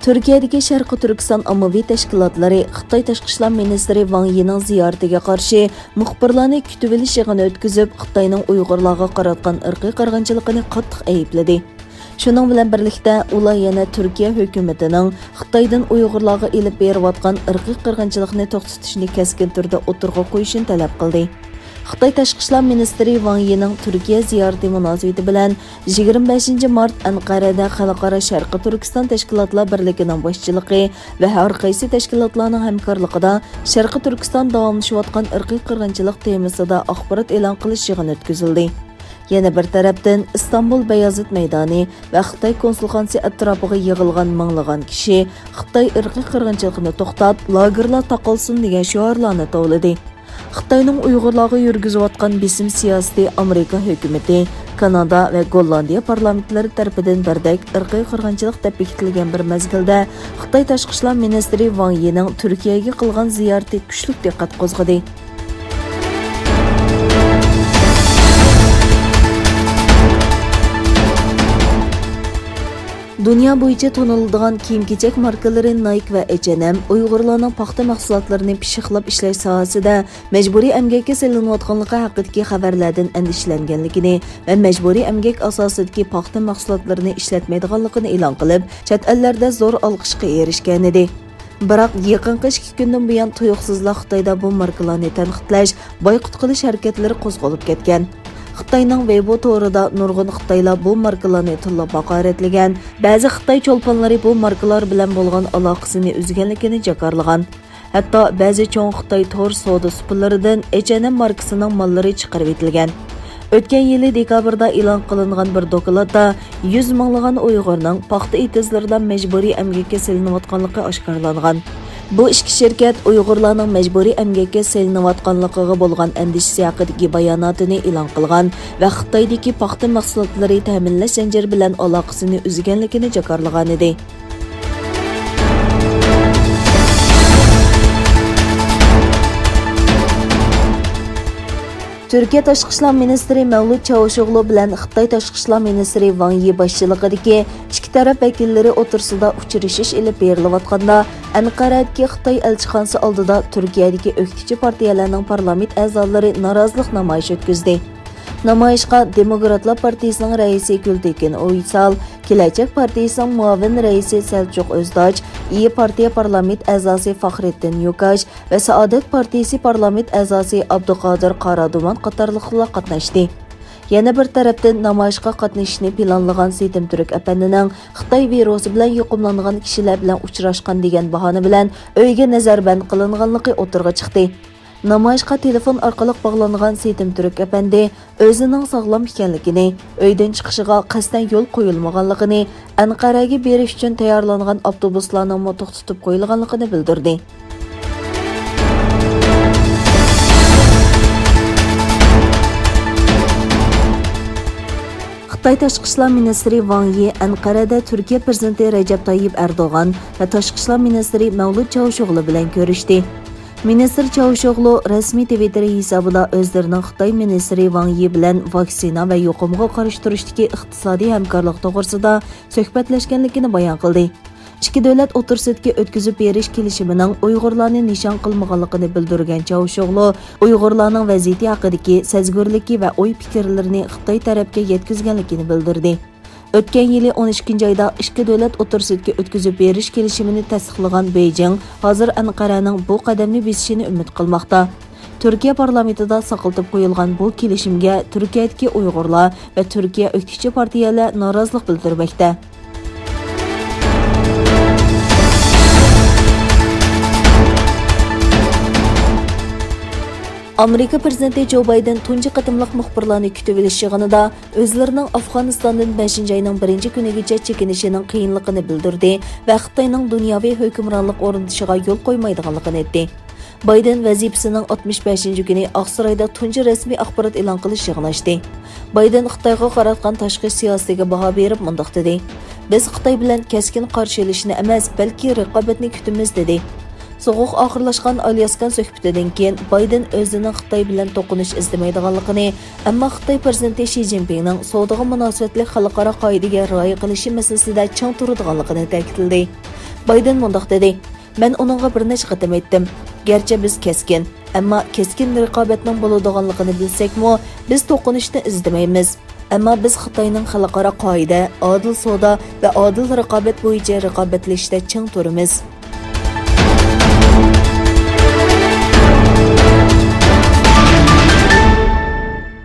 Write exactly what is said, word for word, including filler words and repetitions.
تۈركىيەدىكى شەرقىي تۈركىستان ئاممىۋى تەشكىلاتلىرى خىتاي تاشقى ئىشلار مىنىستىرى ۋاڭ يىنىڭ زىيارىتىگە قارشى مۇخبىرلارنى كۈتۈۋېلىش يىغىنى ئۆتكۈزۈپ، خىتاينىڭ ئۇيغۇرلارغا قاراتقان ئىرقىي قىرغىنچىلىقىنى قاتتىق ئەيىبلىدى. شۇنىڭ بىلەن بىرلىكتە، ئۇلار يەنە تۈركىيە ھۆكۈمىتىنىڭ خىتايدىن ئۇيغۇرلارغا ئېلىپ بېرىۋاتقان ئىرقىي قىرغىنچىلىقنى توختىتىشنى كەسكىن تۈردە ئوتتۇرىغا قويۇشىنى تەلەپ قىلدى. خىتاي تاشقى ئىشلار مىنىستىرى ۋاڭ يىنىڭ تۈركىيە زىيارىتى مۇناسىۋىتى بىلەن يىگىرمە بەشىنچى مارت ئەنقەرەدە خەلقئارا شەرقىي تۈركىستان تەشكىلاتلار بىرلىكىنىڭ باشچىلىقى ۋە ھەر قايسى تەشكىلاتلارنىڭ ھەمكارلىقىدا شەرقىي تۈركىستان داۋاملىشىۋاتقان ئىرقىي قىرغىنچىلىق تېمىسىدا ئاخبارات ئېلان قىلىش يىغىنى ئۆتكۈزۈلدى. يەنە بىر تەرەپتىن، ئىستانبۇل بايازىت مەيدانى ۋە خىتاي كونسۇلخانىسى ئەتراپىغا يىغىلغان مىڭلىغان كىشى خىتاي ئىرقىي قىرغىنچىلىقىنى توختات، لاگېرلار تاقالسۇن دېگەن شوئارلارنى توۋلىدى. خىتاينىڭ ئۇيغۇرلارغا يۈرگۈزۈۋاتقان بېسىم سىياسىتى ئامېرىكا ھۆكۈمىتى، كانادا ۋە گوللاندىيە پارلامېنتلىرى تەرىپىدىن بىردەك ئىرقىي قىرغىنچىلىق دەپ بېكىتىلگەن بىر مەزگىلدە، خىتاي تاشقى ئىشلار مىنىستىرى ۋاڭ يىنىڭ تۈركىيەگە قىلغان زىيارىتى كۈچلۈك دىققەت قوزغىدى. دۇنيا بويىچە تونۇلىدىغان كىيىم-كېچەك ماركىلىرى نايك ۋە ئېچ ئېن ئېم ئۇيغۇرلارنىڭ پاختا مەھسۇلاتلىرىنى پىششىقلاپ ئىشلەش ساھەسىدە مەجبۇرىي ئەمگەككە سېلىنىۋاتقانلىقى ھەققىدىكى خەۋەرلەردىن ئەندىشىلەنگەنلىكىنى ۋە مەجبۇرىي ئەمگەك ئاساسىدىكى پاختا مەھسۇلاتلىرىنى ئىشلەتمەيدىغانلىقىنى ئېلان قىلىپ، چەت ئەللەردە زور ئالقىشقا ئېرىشكەنىدى. بىراق، يېقىنقى ئىككى كۈندىن بۇيان تۇيۇقسىزلا خىتايدا بۇ ماركىلارنى تەنقىدلەش، بايقۇت قىلىش ھەرىكەتلىرى قوزغىلىپ كەتكەن. خىتاينىڭ ۋېيبو تورىدا نۇرغۇن خىتايلار بۇ ماركىلارنى تىللاپ ھاقارەتلىگەن، بەزى خىتاي چولپانلىرى بۇ ماركىلار بىلەن بولغان ئالاقىسىنى ئۈزگەنلىكىنى جاكارلىغان. ھەتتا بەزى چوڭ خىتاي تور سودا سۇپىلىرىدىن ئېچ ئېن ئېم ماركىسىنىڭ ماللىرى چىقىرىۋېتىلگەن. ئۆتكەن يىلى دېكابىردا ئېلان قىلىنغان بىر دوكلاتتا يۈز مىڭلىغان ئۇيغۇرنىڭ پاختا ئېتىزلىرىدا مەجبۇرىي ئەمگەككە سېلىنىۋاتقانلىقى ئاشكارىلانغان. بۇ ئىككى شىركەت ئۇيغۇرلارنىڭ مەجبۇرىي ئەمگەككە سېلىنىۋاتقانلىقىغا بولغان ئەندىشىسى ھەققىدىكى باياناتىنى ئېلان قىلغان ۋە خىتايدىكى پاختا مەھسۇلاتلىرى تەمىنلەش زەنجىرى بىلەن ئالاقىسىنى ئۈزگەنلىكىنى جاكارلىغانىدى. تۈركىيە تاشقى ئىشلار مىنىستىرى مەۋلۇت چاۋۇشئوغلۇ بىلەن خىتاي تاشقى ئىشلار مىنىستىرى ۋاڭ يى باشچىلىقىدىكى ئىككى تەرەپ ۋەكىللىرى ئوتتۇرىسىدا ئۇچرىشىش ئېلىپ بېرىلىۋاتقاندا، ئەنقەرەدىكى خىتاي ئەلچىخانىسى ئالدىدا تۈركىيەدىكى ئۆكتىچى پارتىيەلەرنىڭ پارلامېنت ئەزالىرى نارازىلىق نامايىشى ئۆتكۈزدى. نامايىشقا دېموكراتلار پارتىيىسىنىڭ رەئىسى گۈلتېكىن ئويسال، كېلەچەك پارتىيىسىنىڭ مۇئاۋىن رەئىسى سەلچۇق ئۆزداچ، ئىيى پارتىيە پارلامېنت ئەزاسى فاخرېتتىن يوكاش ۋە سائادەت پارتىيىسى پارلامېنت ئەزاسى ئابدۇقادىر قارادۇمان قاتارلىقلار قاتناشتى. يەنە بىر تەرەپتىن، نامايىشقا قاتنىشىشنى پىلانلىغان سېيتىم تۈرك ئەپەندىنىڭ خىتاي ۋىرۇسى بىلەن يۇقۇملانغان كىشىلەر بىلەن ئۇچراشقان دېگەن باھانە بىلەن ئۆيىگە نەزەربەند قىلىنغانلىقى ئوتتۇرىغا چىقتى. نامايىشقا تېلېفون ئارقىلىق باغلانغان سېيتىم تۈرك ئەپەندى ئۆزىنىڭ ساغلام ئىكەنلىكىنى، ئۆيدىن چىقىشىغا قەستەن يول قويۇلمىغانلىقىنى، ئەنقەرەگە بېرىش ئۈچۈن تەييارلانغان ئاپتوبۇسلارنىڭمۇ توختىتىپ قويۇلغانلىقىنى بىلدۈردى. خىتاي تاشقى ئىشلار مىنىستىرى ۋاڭ يى ئەنقەرەدە تۈركىيە پىرېزىدېنتى رەجەپ تايىپ ئەردوغان ۋە تاشقى ئىشلار مىنىستىرى مەۋلۇت چاۋۇشئوغلۇ بىلەن كۆرۈشتى. مىنىستىر چاۋۇشئوغلۇ رەسمىي تىۋىتتېرى ھېسابىدا ئۆزلىرىنىڭ خىتاي مىنىستىرى ۋاڭ يى بىلەن ۋاكسىنا ۋە يۇقۇمغا قارشى تۇرۇشتىكى ئىقتىسادىي ھەمكارلىق توغرىسىدا سۆھبەتلەشكەنلىكىنى بايان قىلدى. ئىككى دۆلەت ئوتتۇرىسىدىكى ئۆتكۈزۈپ بېرىش كېلىشىمىنىڭ ئۇيغۇرلارنى نىشان قىلمىغانلىقىنى بىلدۈرگەن چاۋشوغلۇ ئۇيغۇرلارنىڭ ۋەزىيىتى ھەققىدىكى سەزگۈرلۈكى ۋە ئوي-پىكىرلىرىنى خىتاي تەرەپكە يەتكۈزگەنلىكىنى بىلدۈردى. ئۆتكەن يىلى ئون ئىككىنچى ئايدا ئىككى دۆلەت ئوتتۇرىسىدىكى ئۆتكۈزۈپ بېرىش كېلىشىمىنى تەستىقلىغان بېيجىڭ ھازىر ئەنقەرەنىڭ بۇ قەدەمنى بېسىشىنى ئۈمىد قىلماقتا. تۈركىيە پارلامېنتىدا ساقلىتىپ قويۇلغان بۇ كېلىشىمگە تۈركىيەدىكى ئۇيغۇرلار ۋە تۈركىيە ئۆكتىچى پارتىيەلەر نارازىلىق بىلدۈرمەكتە. ئامېرىكا پىرېزىدېنتى جو بايدېن تۇنجى قېتىملىق مۇخبىرلارنى كۈتۈۋېلىش يىغىنىدا ئۆزلىرىنىڭ ئافغانىستاندىن بەشىنچى ئاينىڭ بىرىنچى كۈنىگىچە چېكىنىشىنىڭ قىيىنلىقىنى بىلدۈردى ۋە خىتاينىڭ دۇنياۋى ھۆكۈمرانلىق ئورنىتىشىغا يول قويمايدىغانلىقىنى ئېيتتى. بايدېن ۋەزىپىسىنىڭ ئاتمىش بەشىنچى كۈنى ئاقسارايدا تۇنجى رەسمىي ئاخبارات ئېلان قىلىش يىغىنى ئاچتى. بايدېن خىتايغا قاراتقان تاشقى سىياسىتىگە باھا بېرىپ مۇنداق دېدى: «بىز خىتاي بىلەن كەسكىن قارشى ئېلىشنى ئەمەس، بەلكى رىقابەتنى كۈتىمىز» دېدى. سوغۇق ئاخىرلاشقان ئالياسكان سۆھبىتىدىن كېيىن، بايدېن ئۆزىنىڭ خىتاي بىلەن توقۇنۇش ئىزدىمەيدىغانلىقىنى، ئەمما خىتاي پىرېزىدېنتى شى جىنپىڭنىڭ سودىغا مۇناسىۋەتلىك خەلقئارا قائىدىگە رىئايە قىلىشى مەسىلىسىدە چىڭ تۇرىدىغانلىقىنى تەكىتلىدى. بايدېن مۇنداق دېدى، مەن ئۇنىڭغا بىر نەچچە قېتىم ئېيتتىم، گەرچە بىز كەسكىن، ئەمما كەسكىن رىقابەتنىڭ بولىدىغانلىقىنى بىلسەكمۇ، بىز توقۇنۇشنى ئىزدىمەيمىز. ئەمما بىز خىتاينىڭ خەلقئارا قائىدە، ئادىل سودا ۋە ئادىل رىقابەت بويىچە رىقابەتلىشىشتە چىڭ تۇرىمىز.